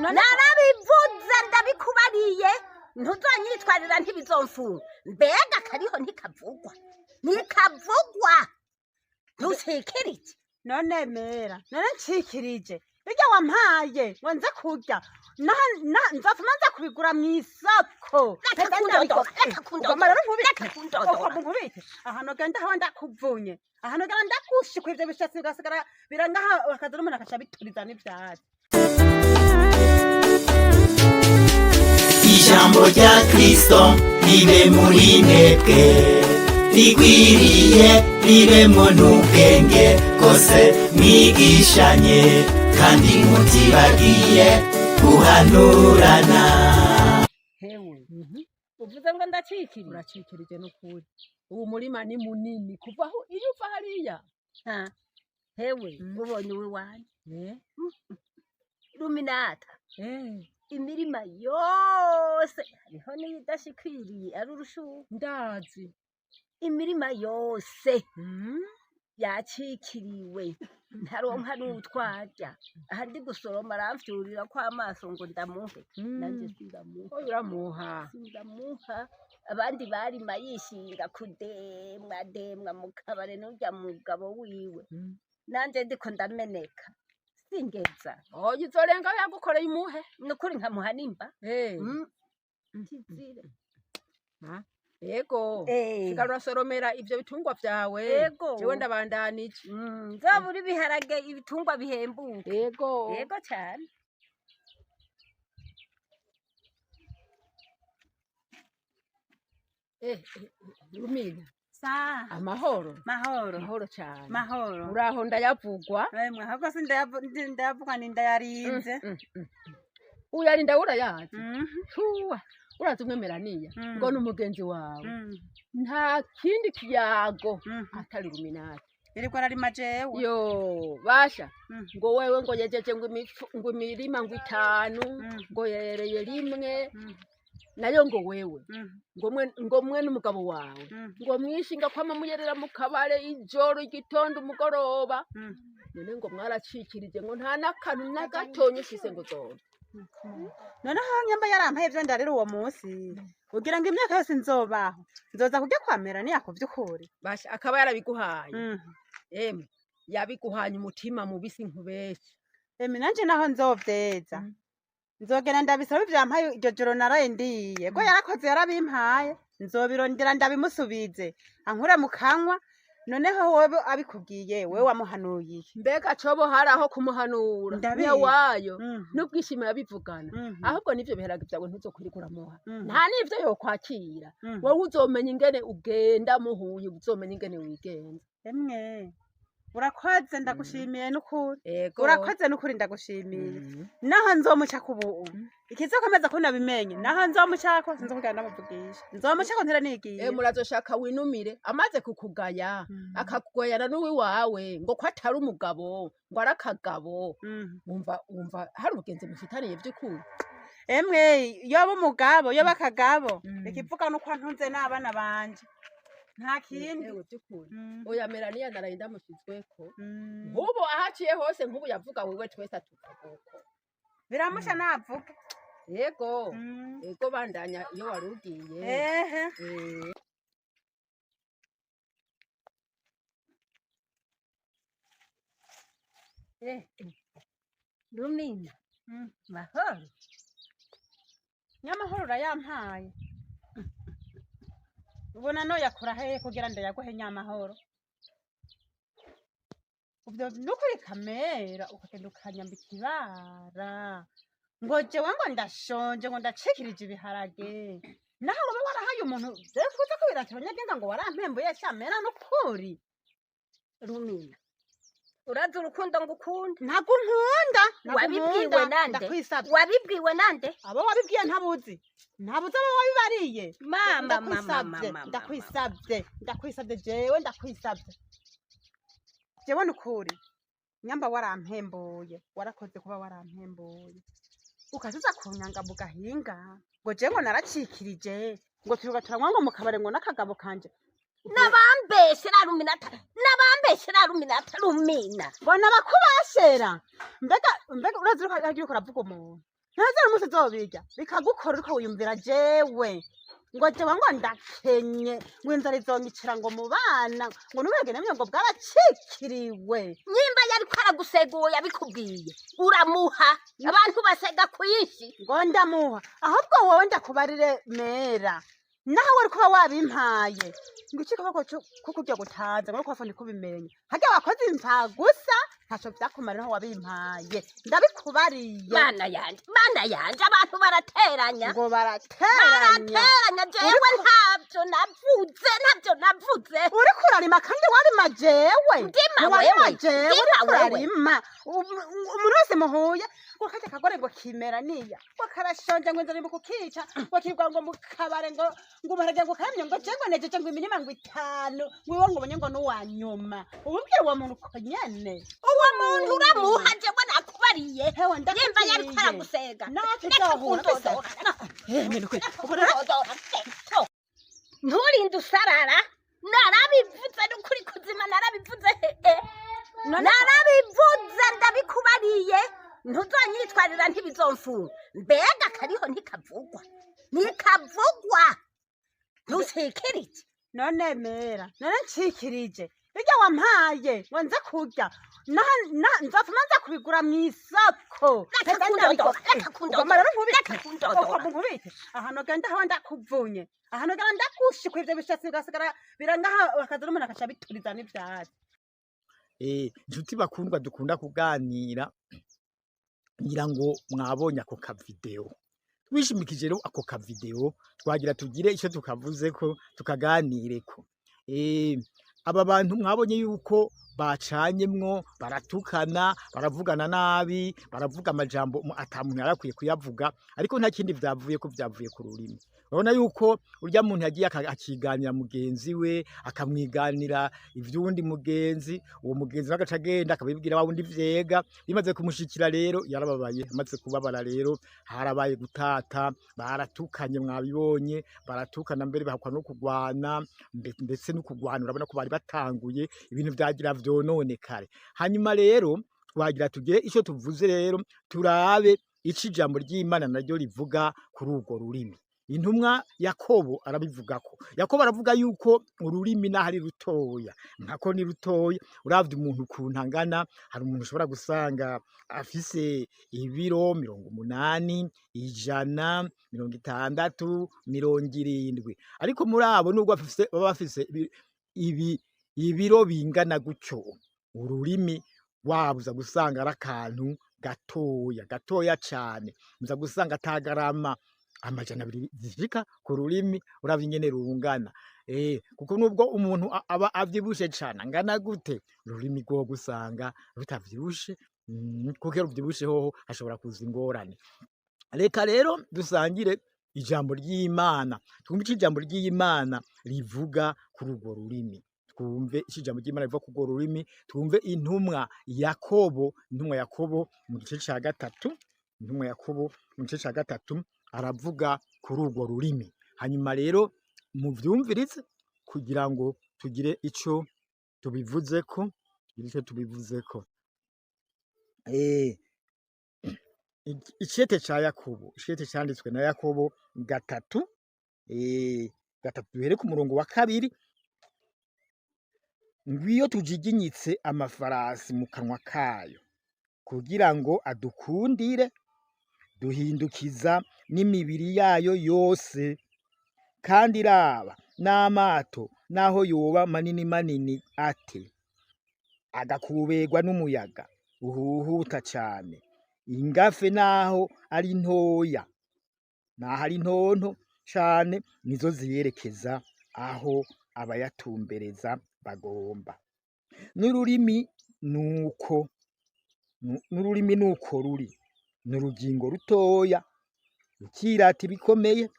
None Narabivuze, ndabikubariye, ntuzonyitwarira, ntibizomfunga. Mbega kariho ntikavugwa, ntikavugwa, ntushikirije. None mera, none ncikirije bijya wampaye ngo nze kurya, nzopfuma nza kubigura mw'isoko. Reka kundondora, reka kundondora, Ugomba rero nkubite. reka kundondora. Ugomba nkubite ahantu genda aho ndakuvunye, ahantu genda ndagushikwa, ivyo bishatsi bigasigara birangaha, hakaza n'umuntu akaca bituriza n'ivyatsi. Ijambo rya Kristo ribe muri mwebwe rigwiriye, ribemwo n'ubwenge bwose, mwigishanye kandi mutibagiye guhanurana. Hewe. Uvuze ngo ndacikiriye? Uracikirije n'ukuri. Uwo murima ni munini kuva aho iyo uva hariya. Ha, hewe, ubonye uwiwanje Ruminata, imirima yose, hariho n'iyidashikiriye ari urushuhe. Ndazi. Imirima yose yakikiriwe, ntaronka n'utwarya. Aha ndi gusoroma aramvyurira ko amaso ngo ndamuhe, nanje sindamuha. Oya, uramuha. Sindamuha. Abandi barima yishinga kudemwa demwa mu kabare n'urya mugabo wiwe, nanje ndiko ndameneka singeza. Oya, uzorenga aho yagukoreye umuhe. Nukuri nkamuha nimba. Kizire. Yego. Sigara urasoromera ivyo bitungwa vyawe. Yego. Jewe ndabandanije. Nzabura ibiharage ibitungwa bihembuka. Yego. Yego cyane. Rumina. Sa. Amahoro? Mahoro. Amahoro cane. Mahoro. Uraho ndayavugwa. Emwe, ahubwo si ndayavuga, ni ndayarinze. Uyarinda urayazi? Mhm. Huwa urazi umwe Melaniya, ngo ni umugenzi wawe, nta kindi kiyago atari Ruminati. Iriko ararima jewe. Yo basha, ngo wewe ngo yejeje ngo ngo imirima ngo itanu, ngo yereye rimwe, nayo ngo wewe, ngo mwe n'umugabo wawe, ngo mwishinga kwama muyerera mu kabare ijoro, igitondo, umugoroba. None ngo mwaracikirije, ngo nta n'akantu na gatonya ufise ngo zora. Noneho nyamba yarampaye ivyo ndarira uwo munsi, ugira ngo imyaka yose nzobaho nzoza kurya kwa Melaniya ku vy'ukuri? Basha, akaba yarabiguhaye. Emwe, yabiguhanye umutima mubisi, nkubeshe. Emi, nanje naho nzovyeza, nzogenda ndabisaba ivyampaye iryo joro naraye ndiye ko yarakoze yarabimpaye, nzobirondera ndabimusubize ankure mu kanwa. Noneho wowe abikubwiye, wewe wamuhanuye iki? Mbega cobo hari aho kumuhanura? Ndabizi. Nyawayo n'ubwishimo yabivugana. Ahubwo nivyo biharage vyawe ntuzokwirika uramuha. Nta n'ivyo yokwakira. Wowe uzomenya ingene ugenda muhuye, uzomenya ingene wigenza. Emwe, urakoze, ndagushimiye n'ukuri. Ego. Urakoze n'ukuri, ndagushimiye. Naho nzomucako ubu, ikizokomeza ko nabimenye, naho nzomucako sinzokugenda ndamuvugisha, nzomucako ntera nigiye. Murazoshaka winumire amaze kukugaya, akakugayana n'uwiwawe ngo ko atari umugabo, ngo ari akagabo. Wumva hari ubugenzi mufitaniye vy'ukuri? Emwe, yoba umugabo, yoba akagabo, ikivuga nuko antunze n'abana banje, nta kindi. Ewe, vy'ukuri. Oya, Melaniya naraye ndamushizweko. Nk'ubu ahaciye hose, nk'ubu yavuga wewe, twese atuvuga uko. Biramusha navuga. Yego. Yego, bandanya iyo wari ugiye. Ehe. Rumina, mahoro? Nyamahoro urayampaye, ubona noyakura hehe kugira ndayaguhe nyamahoro? Uvyo nukuri kamera ukagenda ukanyambika ibara ngo jewe ngo ndashonje, ngo ndacikirije ibiharage, naho woba warahaye umuntu, jewe kuza kubirata abanyagenga ngo warampembuye shamera nukuri. Rumina, urazi urukundo ngukunda. Ntabwo unkunda, ntabwo Wabibwiwe unkunda, nande? Ndakwisabye. Wabibwiwe nande? Abo wabibwiye ntabuzi, ntabuzi abo wabibariye. Mama, mama. Ndakwisabye. Mama. Ndakwisabye, ndakwisabye, jewe ndakwisabye, jewe nukuri nyamba warampembuye, warakoze kuba warampembuye, ukazuza kunyanga mu gahinga ngo jewe ngo naracikirije, ngo turuga turanywa ngo mu kabare ngo n'akagabo kanje. Nabambeshera Ruminata, nabambeshera Ruminata, Rumina. Ngo nabakubashera. Mbega urazi uriko uravuga umuntu Ntazara umunsi uzobirya bikagukora uriko wiyumvira jewe ngo jewe ngo ndakenye, ngo inzara izonyicira ngo mu bana, ngo nubege namwe ngo bwaracikiriwe. Nyimba yariko araguseguye yabikubwiye, uramuha. Abantu basega kwinshi. Ngo ndamuha? Ahubwo wowe ndakubarire mera, naho wari kuba wabimpaye ngo iki kuboko kukurya gutaza ngo kwafa ndikubimenya, harya wakoze impa gusa, ntaco vyakumarira aho wabimpaye, ndabikubariye. Mana yanje, mana yanje, abantu barateranya. Ngo barateranya? Barateranya. Jewe ntabyo navuze, ntabyo navuze. Uriko urarima kandi warima jewe. Ndima? Ntiwarima Wewe. jewe. Ndima Uriko wewe. urarima umuntu wese muhuye ngo karya kagore ngo kimera niya, ngo karashonje, ngo inzara iri mu kukica, ngo kirwa ngo mu kabare, ngo ubuharage ngo karamye, ngo jewe ngo nejeje ngo imirima ngo itanu, ngo iwe ngo ubonye ngo n'uwa nyuma. Ububwira uwo muntu uko nyene. Uwo muntu uramuha, jewe nakubariye. Hewe, Nyimba yariko ndakubwiye aragusega, natwe reka tuzahura. kundodora. Ubwo rero Nturinde usarara. Narabivuze n'ukuri kuzima, narabivuze he, narabivuze, ndabikubariye. Ntuzonyitwarira, ntibizomfunga. Mbega kariho ntikavugwa, ntikavugwa, ntushikirije. None mera, none ncikirije bijya wampaye ngo nze kurya, nzopfuma nza kubigura mw'isoko. Reka kundodora, reka kundodora, Ugomba rero nkubite. reka kundodora. Ugomba nkubite ahantu ugenda aho ndakuvunye, ahantu ugenda ndagushikwa, ivyo bishatsi bigasigara birangaha, bakaza n'umuntu akaca bituriza n'ivyatsi. Inshuti bakundwa dukunda kuganira, ngira ngo mwabonye ako kavideo. Twishimikije rero ako kavideo, twagira tugire icyo tukavuzeko, tukaganireko. Aba bantu mwabonye yuko bacanyemwo, baratukana, baravugana nabi, baravuga amajambo ata muntu yari akwiye kuyavuga, ariko nta kindi vyavuye ko vyavuye ku rurimi. Urabona yuko urya muntu yagiye akiganira mugenzi we, akamwiganira ivy'uwundi mugenzi, uwo mugenzi we agaca agenda akabibwira wa wundi vyega. Bimaze kumushikira rero yarababaye. Amaze kubabara rero harabaye gutata, baratukanye, mwabibonye, baratukana, mbere bahakwa no kugwana, ndetse no kugwana urabona ko bari batanguye ibintu vyagira vyononekare. Hanyuma rero twagira tugire ico tuvuze rero, turabe ico ijambo ry'Imana naryo rivuga kuri urwo rurimi. Intumwa Yakobo arabivugako. Yakobo aravuga yuko ururimi naho ari rutoya, nkako ni rutoya uravye umuntu ukuntu angana, hari umuntu ushobora gusanga afise ibiro 80, 100, 60, 70, ariko muri abo nubwo baba bafise ibiro bingana gutyo, ururimi wabo uza gusanga ari akantu gatoya gatoya cane, uza gusanga atagarama 200 zishika ku rurimi uravye ingene rungana. Kuko nubwo umuntu aba avyibushe cane angana gute, ururimi rwogo usanga rutavyibushe, kuko iyo ruvyibushe hoho hashobora kuza ingorane. Reka rero dusangire ijambo ry'Imana, twumve ico ijambo ry'Imana rivuga kuri urwo rurimi, twumve ico ijambo ry'Imana rivuga kuri urwo rurimi, twumve intumwa Yakobo, intumwa Yakobo mu gice ca gatatu, intumwa Yakobo mu gice ca gatatu aravuga kuri urwo rurimi. Hanyuma rero muvyumvirize kugira ngo tugire ico tubivuzeko, tugire ico tubivuzeko. Icete ca Yakobo, icete canditswe na Yakobo gatatu, gatatu, duhere ku murongo wa 2: ngwiyo tujiginyitse amafarasi mu kanwa kayo kugira ngo adukundire, duhindukiza n'imibiri yayo yose. Kandi raba n'amato, naho yoba manini manini ate, agakuberwa n'umuyaga uhuhuta cane, ingafe naho ari ntoya, naho ari ntonto cane, nizo ziyerekeza aho abayatumbereza bagomba. N'ururimi nuko, n'ururimi nuko ruri, ni urugingo rutoya rukirata ibikomeye.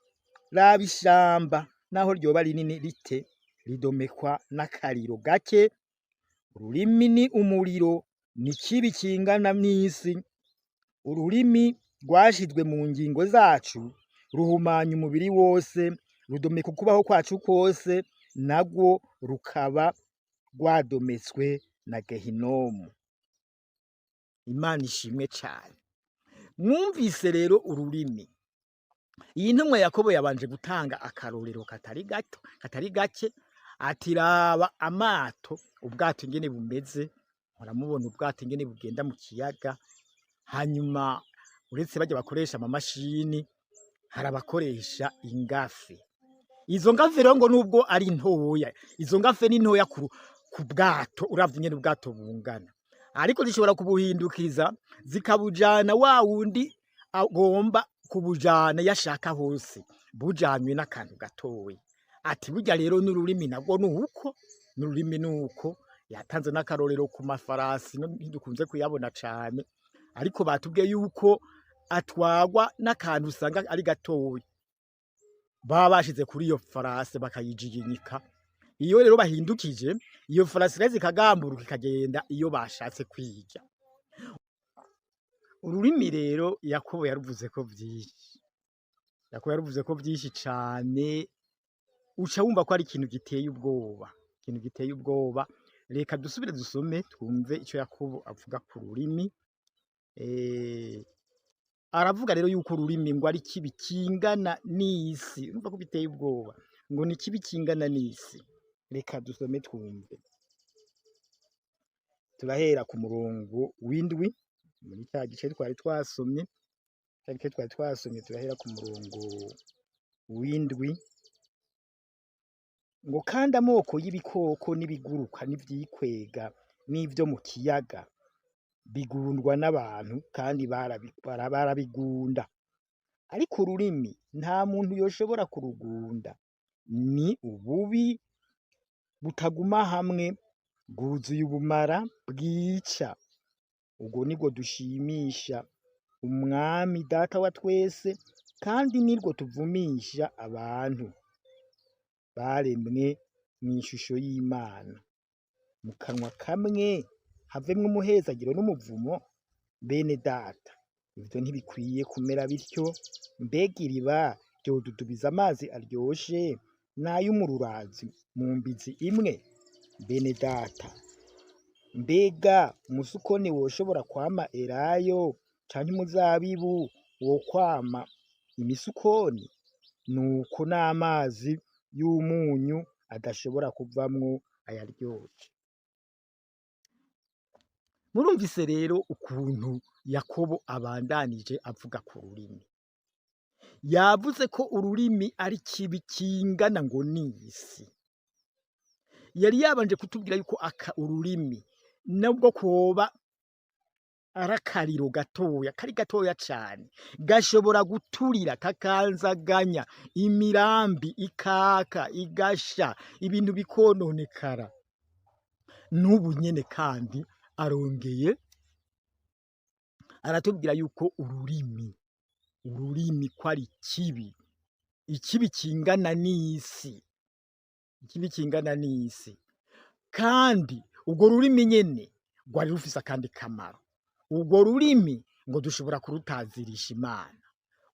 Raba ishamba naho ryoba rinini rite, ridomekwa n'akariro gake. Ururimi ni umuriro, ni kibi kingana n'isi. Ururimi rwashizwe mu ngingo zacu, ruhumanya umubiri wose, rudomeka ukubaho kwacu kose, narwo rukaba rwadometswe na Gehinomu. Imana ishimwe cane. Mwumvise rero ururimi. Iyi ntumwa Yakobo yabanje gutanga akarorero katari gato, katari gake, ati raba amato, ubwato ingene bumeze, muramubona ubwato ingene bugenda mu kiyaga, hanyuma uretse barya bakoresha amamashini, hari abakoresha ingafe. Izo ngafe rero ngo nubwo ari ntoya, izo ngafe ni ntoya ku bwato, uravye ingene ubwato bungana, ariko zishobora kubuhindukiza zikabujana wa wundi agomba kubujana yashaka hose, bujanywe n'akantu gatoya. Ati burya rero n'ururimi nabwo nuko, n'ururimi nuko. Yatanze n'akarorero ku mafarasi, no ntidukunze kuyabona cane, ariko batubwiye yuko atwagwa n'akantu usanga ari gatoya, baba bashize kuri iyo farasi bakayijiginyika. Iyo rero bahindukije iyo farasi rero ikagamburuka ikagenda iyo bashatse kwiga. Ururimi rero Yakobo yaruvuze ko vyinshi, Yakobo yaruvuze ko vyinshi cane, uca wumva ko ari ikintu giteye ubwoba, ikintu giteye ubwoba. Reka dusubire dusome twumve ico Yakobo avuga ku rurimi. Aravuga rero yuko ururimi ngo ari kibi kingana n'isi. Urumva ko biteye ubwoba, ngo ni kibi kingana n'isi. Reka dusome twumve. Turahera ku murongo w'indwi muri cya gice twari twasomye, cya gice twari twasomye, turahera ku murongo w'indwi. Ngo kandi amoko y'ibikoko n'ibiguruka n'ivyikwega n'ivyo mu kiyaga bigundwa n'abantu, kandi barabigunda, ariko ururimi nta muntu yoshobora kurugunda, ni ububi butaguma hamwe, bwuzuye ubumara bwica. Ubwo nibwo dushimisha Umwami Data wa twese, kandi nirwo tuvumisha abantu baremwe mw'ishusho y'Imana. Mu kanwa kamwe havemwo umuhezagiro n'umuvumo. Bene data, ivyo ntibikwiye kumera bityo. Mbega iriba ryodudubiza amazi aryoshe n'ay'umururazi mu mbizi imwe? Bene data, mbega umusukoni woshobora kwama elayo, canke umuzabibu wokwama imisukoni? Nuko n'amazi y'umunyu adashobora kuvamwo ayaryoshe. Murumvise rero ukuntu Yakobo abandanije avuga ku rurimi. Yavuze ko ururimi ari kibi kingana ngo n'isi. Yari yabanje kutubwira yuko aka ururimi nubwo kwoba ari akariro gatoya, kari gatoya cane, gashobora guturira kakanzaganya imirambi ikaka igasha, ibintu bikononekara. N'ubu nyene kandi arongeye aratubwira yuko ururimi ko ari kibi, ikibi kingana n'isi, ikibi kingana n'isi. Kandi urwo rurimi nyene rwari rufise akandi kamaro. Urwo rurimi ngo dushobora kurutazirisha Imana,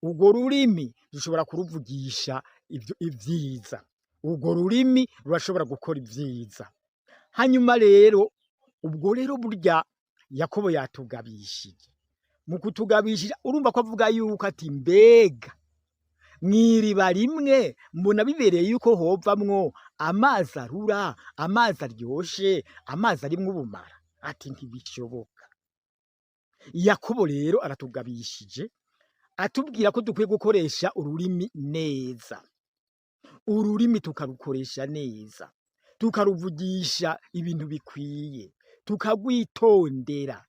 urwo rurimi dushobora kuruvugisha ivyiza, urwo rurimi rurashobora gukora ivyiza. Hanyuma rero ubwo rero burya Yakobo yatugabishije. Mu kutugabishije urumva ko avuga yuko ati mbega mw'iriba rimwe mbona bibereye yuko hovamwo amazi arura, amazi aryoshe, amazi arimwo ubumara. Ati ntibishoboka. Yakobo rero aratugabishije atubwira ko dukwiye gukoresha ururimi neza, ururimi tukarukoresha neza, tukaruvugisha ibintu bikwiye, tukagwitondera.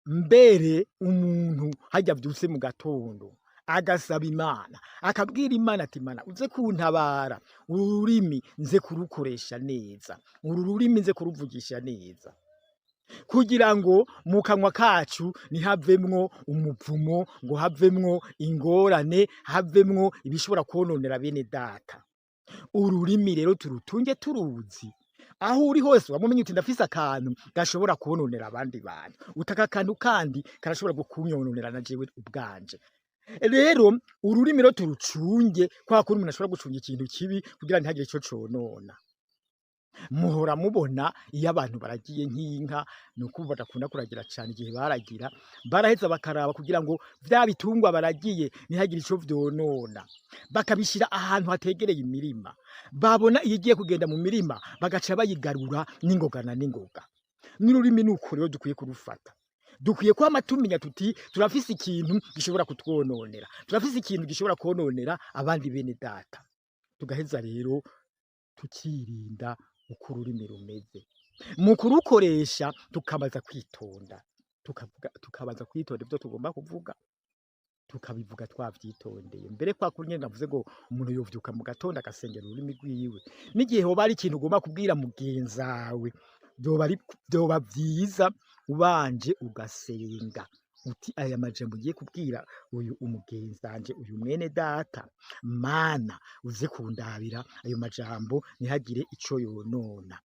Mbere umuntu harya avyutse mu gatondo agasaba Imana, akabwira Imana ati Mana uze kuntabara, uru rurimi nze kurukoresha neza, uru rurimi nze kuruvugisha neza, kugira ngo mu kanwa kacu ntihavemwo umuvumo, ngo havemwo ingorane, havemwo ibishobora kwononera bene data. Ururimi rero turutunge turuzi. Aho uri hose wamenye uti ndafise akantu gashobora kwononera abandi bantu, utaka akantu kandi karashobora kunyononera na jewe ubwanje. Rero ururimi rero turucunge kwa kundi umuntu ashobora gucunga ikintu kibi kugira ntihagire ico conona. Muhora mubona iyo abantu baragiye nk'inka, ni uko badakunda kuragira cane. Igihe baragira baraheza bakaraba kugira ngo vya bitungwa baragiye ntihagire ico vyonona, bakabishira ahantu hategereye imirima. Babona iyo igiye kugenda mu mirima bagaca bayigarura n'ingoga na n'ingoga. N'ururimi nuko rero dukwiye kurufata. Dukwiye kwama tumenya tuti turafise ikintu gishobora kutwononera, turafise ikintu gishobora kononera abandi bene data. Tugaheza rero tukirinda uko ururimi rumeze mu kurukoresha, tukabaza kwitonda, tukavuga, tukabaza kwitonda ibyo tugomba kuvuga, tukabivuga twavyitondeye. Mbere kwa kuri nyene navuze ngo umuntu yovyuka mu gatondo agasengera ururimi rwiwe. N'igihe hoba hari ikintu ugomba kubwira mugenzawe, vyoba vyiza ubanje ugasenga uti aya majambo ugiye kubwira uyu umugenzanje, uyu mwene data, Mana uze kundabira ayo majambo ntihagire ico yonona.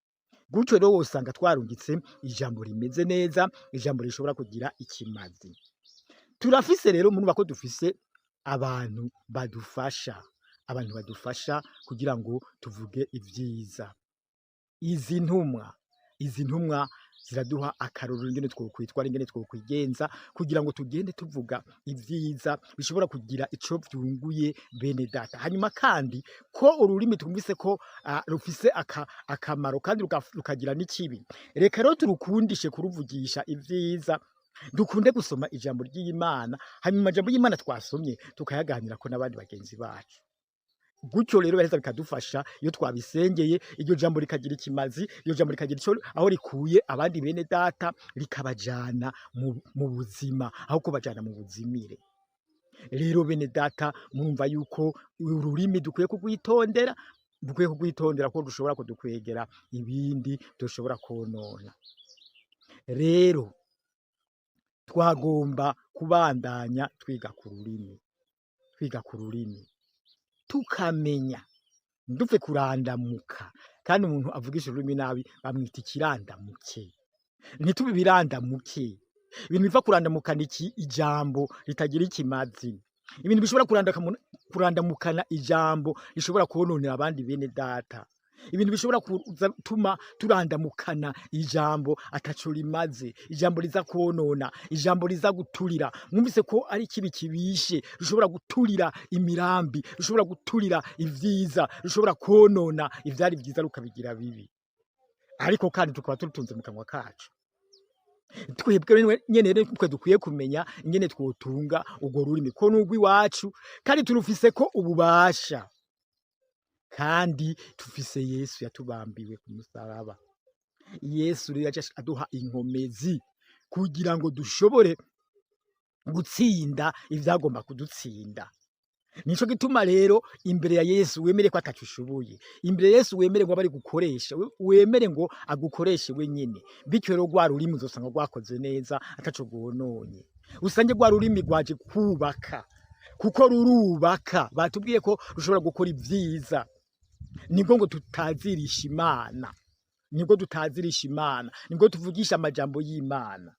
Gutyo rero wosanga twarungitse ijambo rimeze neza, ijambo rishobora kugira ikimazi. Turafise rero, murumva ko dufise abantu badufasha, abantu badufasha kugira ngo tuvuge ivyiza. Izi ntumwa ziraduha akarorero ingene twokwitwara, ingene twokwigenza kugira ngo tugende tuvuga ivyiza bishobora kugira ico vyunguye bene data. Hanyuma kandi ko ururimi twumvise ko rufise akamaro kandi rukagira n'ikibi, reka rero turukundishe kuruvugisha ivyiza. Dukunde gusoma ijambo ry'Imana, hanyuma amajambo y'Imana twasomye tukayaganirako n'abandi bagenzi bacu. Gutyo rero biraheza bikadufasha iyo twabisengeye, iryo jambo rikagira ikimazi, iryo jambo rikagira ico aho rikuye abandi bene data, rikabajana mu buzima aho kubajana mu buzimire. Rero bene data, murumva yuko ururimi dukwiye kurwitondera, dukwiye kurwitondera ko rushobora kudukwegera ibindi dushobora konona. Rero twagomba kubandanya twiga ku rurimi, twiga ku rurimi tukamenya ntidupfe kurandamuka. Kandi umuntu avugisha ururimi nabi bamwita ikirandamuke. Ntitube ibirandamuke. Ibintu biva kurandamukana iki ijambo ritagira ikimazi, ibintu bishobora kurandamukana ijambo rishobora kononera abandi bene data, ibintu bishobora gutuma turandamukana ijambo ataco rimaze, ijambo riza konona, ijambo riza guturira. Mwumvise ko ari ikibi kibishe, rishobora guturira imirambi, rishobora guturira ivyiza, rishobora konona ivyari vyiza rukabigira bibi. Ariko kandi tukaba turutunze mu kanwa kacu. Twebwe nyene rero twe dukwiye kumenya ingene twotunga urwo rurimi, ko n'urw'iwacu kandi turufise ko ububasha, kandi tufise Yesu yatubambiwe ku musaraba. Yesu rero yaje aduha inkomezi kugira ngo dushobore gutsinda ivyagomba kudutsinda. Nico gituma rero imbere ya Yesu wemere ko ataco ushoboye, imbere ya Yesu wemere ngo abe ari gukoresha, wemere ngo agukoreshe wenyene. Bityo rero rwa rurimi uzosanga rwakoze neza ataco rwononye, usange rwa rurimi rwaje kubaka, kuko rurubaka. Batubwiye ko rushobora gukora ivyiza. Nibwo ngo tutazirisha Imana, nibwo tutazirisha Imana, nibwo tuvugisha amajambo y'Imana.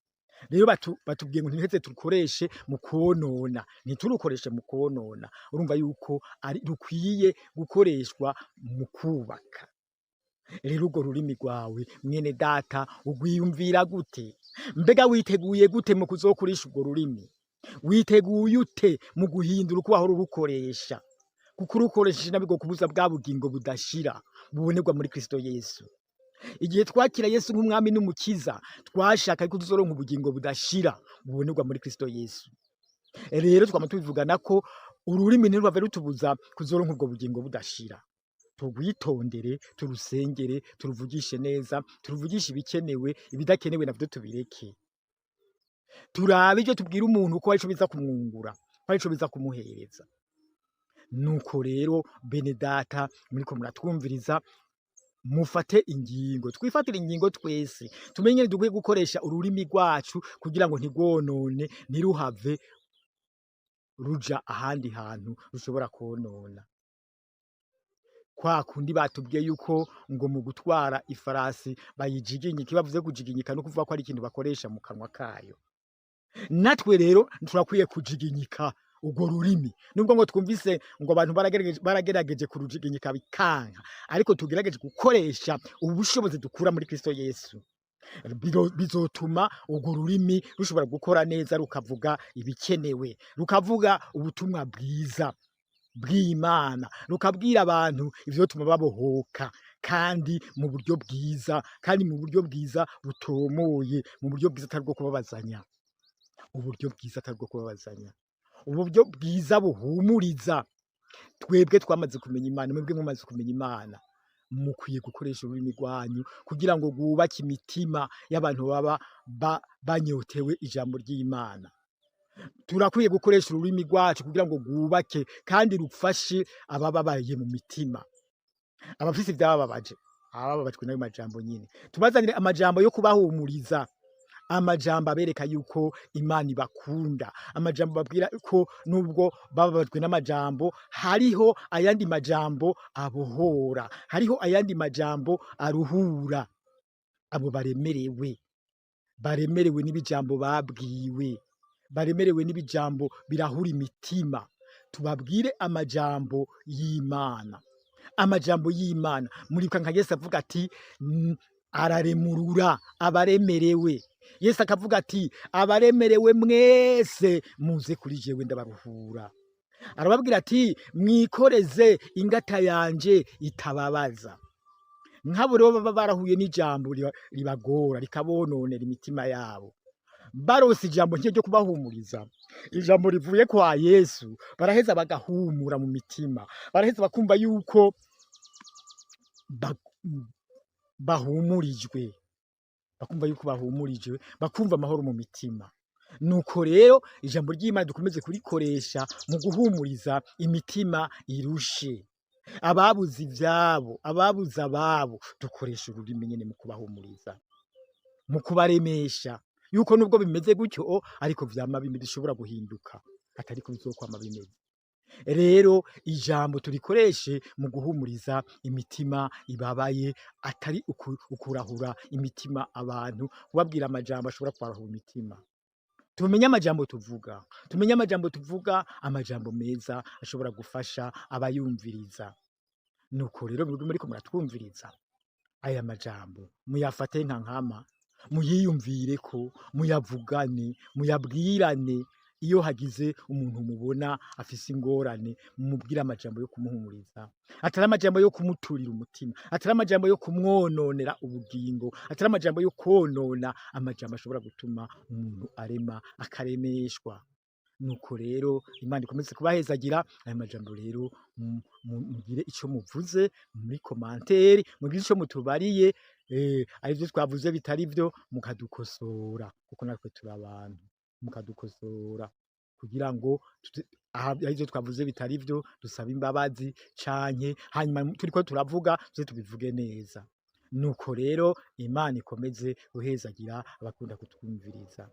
Rero batubwiye ngo ntiheze turukoreshe mu konona, ntiturukoreshe mu konona. Urumva yuko ari rukwiye gukoreshwa mu kubaka. Rero urwo rurimi rwawe, mwene data, urwiyumvira gute? Mbega witeguye gute mu kuzokoresha urwo rurimi? Witeguye ute mu guhindura uko wahora urukoresha? Kuko urukoresheje nabi kubuza bwa bugingo budashira bubonerwa muri Kristo Yesu. Igihe twakira Yesu nk'umwami n'umukiza, twashaka ko tuzoronka ubugingo budashira bubonerwa muri Kristo Yesu. Rero twama tubivugana ko ururimi ntirwave rutubuza kuzoronka ubwo bugingo budashira. Turwitondere, turusengere, turuvugishe neza, turuvugishe ibikenewe, ibidakenewe navyo tubireke. Turabe ivyo tubwira umuntu ko arico biza kumwungura, ko arico biza kumuhereza. Nuko rero bene data muriko muratwumviriza, mufate ingingo, twifatire ingingo twese, tumenye ingene dukwiye gukoresha ururimi rwacu kugira ngo ntirwonone, ntiruhave ruja ahandi hantu rushobora konona. Kwa kundi batubwiye yuko ngo mu gutwara ifarasi bayijiginyika. Iyo bavuze kujiginyika no kuvuga ko ari ikintu bakoresha mu kanwa kayo. Natwe rero turakwiye kujiginyika Urwo rurimi, nubwo ngo twumvise ngo abantu baragerageje kurujiginyika bikanka, ariko tugerageje gukoresha ubushobozi dukura muri Kristo Yesu, bizotuma urwo rurimi rushobora gukora neza, rukavuga ibikenewe, rukavuga ubutumwa bwiza bw'Imana, rukabwira abantu ivyotuma babohoka, kandi mu buryo bwiza, kandi mu buryo bwiza butomoye, mu buryo bwiza atari bwo kubabazanya, uburyo bwiza atari bwo kubabazanya, uburyo bwiza buhumuriza. Twebwe twamaze kumenya Imana, mwebwe mumaze kumenya Imana, mukwiye gukoresha ururimi rwanyu kugira ngo rwubake imitima y'abantu baba banyotewe ijambo ry'Imana. Turakwiye gukoresha ururimi rwacu kugira ngo rwubake kandi rufashe abababaye mu mitima, abafise ibyabababaje, abababajwe n'ayo majambo nyine. Tubazanire amajambo yo kubahumuriza, amajambo abereka yuko Imana ibakunda, amajambo babwira ko nubwo bababajwe n'amajambo, hariho ayandi majambo abohora, hariho ayandi majambo aruhura abo baremerewe, baremerewe n'ibijambo babwiwe, baremerewe n'ibijambo birahura imitima. Tubabwire amajambo y'Imana, amajambo y'Imana. Muribuka nka Yesu avuga ati araremurura abaremerewe. Yesu akavuga ati abaremerewe mwese muze kuri jewe ndabaruhura. Arababwira ati mwikoreze ingata yanje itababaza. Nk'abo rero baba barahuye n'ijambo ribagora, rikabononera imitima yabo, barose ijambo nk'iryo ryo kubahumuriza, ijambo rivuye kwa Yesu, baraheza bagahumura mu mitima, baraheza bakumva yuko bahumurijwe, bakumva yuko bahumurijwe, bakumva amahoro mu mitima. Nuko rero ijambo ry'Imana dukomeze kurikoresha mu guhumuriza imitima irushe, ababuze ivyabo, ababuze ababo. Dukoresha ururimi nyene mu kubahumuriza, mu kubaremesha yuko nubwo bimeze gutyo ariko vyama bimeze, bishobora guhinduka, atari ko bizokwama bimeze. Rero ijambo turikoreshe mu guhumuriza imitima ibabaye, atari ukurahura imitima abantu, kubabwira amajambo ashobora kubarahura imitima. Tumenye amajambo tuvuga, tumenye amajambo tuvuga, amajambo meza ashobora gufasha abayumviriza. Nuko rero mwebwe muriko muratwumviriza, aya majambo muyafate nka nkama, muyiyumvireko, muyavugane, muyabwirane. Iyo hagize umuntu mubona afise ingorane, mumubwire amajambo yo kumuhumuriza, atari amajambo yo kumuturira umutima, atari amajambo yo kumwononera ubugingo, atari amajambo yo konona, amajambo ashobora gutuma umuntu arema akaremeshwa. Nuko rero Imana ikomeze kubahezagira. Aya majambo rero mugire ico muvuze muri commentaire, mugire ico mutubariye, arivyo twavuze bitari vyo mukadukosora, kuko natwe turi abantu, mukadukosora kugira ngo arivyo twavuze bitari vyo dusabe imbabazi, canke hanyuma turiko turavuga tuze tubivuge neza. Nuko rero Imana ikomeze guhezagira abakunda kutwumviriza.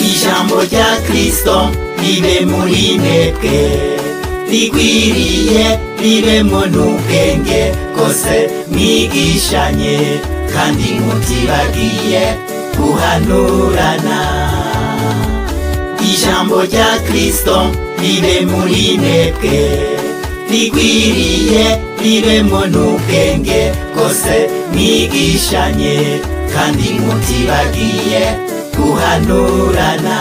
Ijambo rya Kristo ribe muri mwebwe, rigwiriye ribemwo n'ubwenge bwose, mwigishanye kandi mutibagiye guhanurana. Ijambo rya Kristo ribe muri mwebwe, rigwiriye ribemwo n'ubwenge bwose, mwigishanye kandi mutibagiye guhanurana.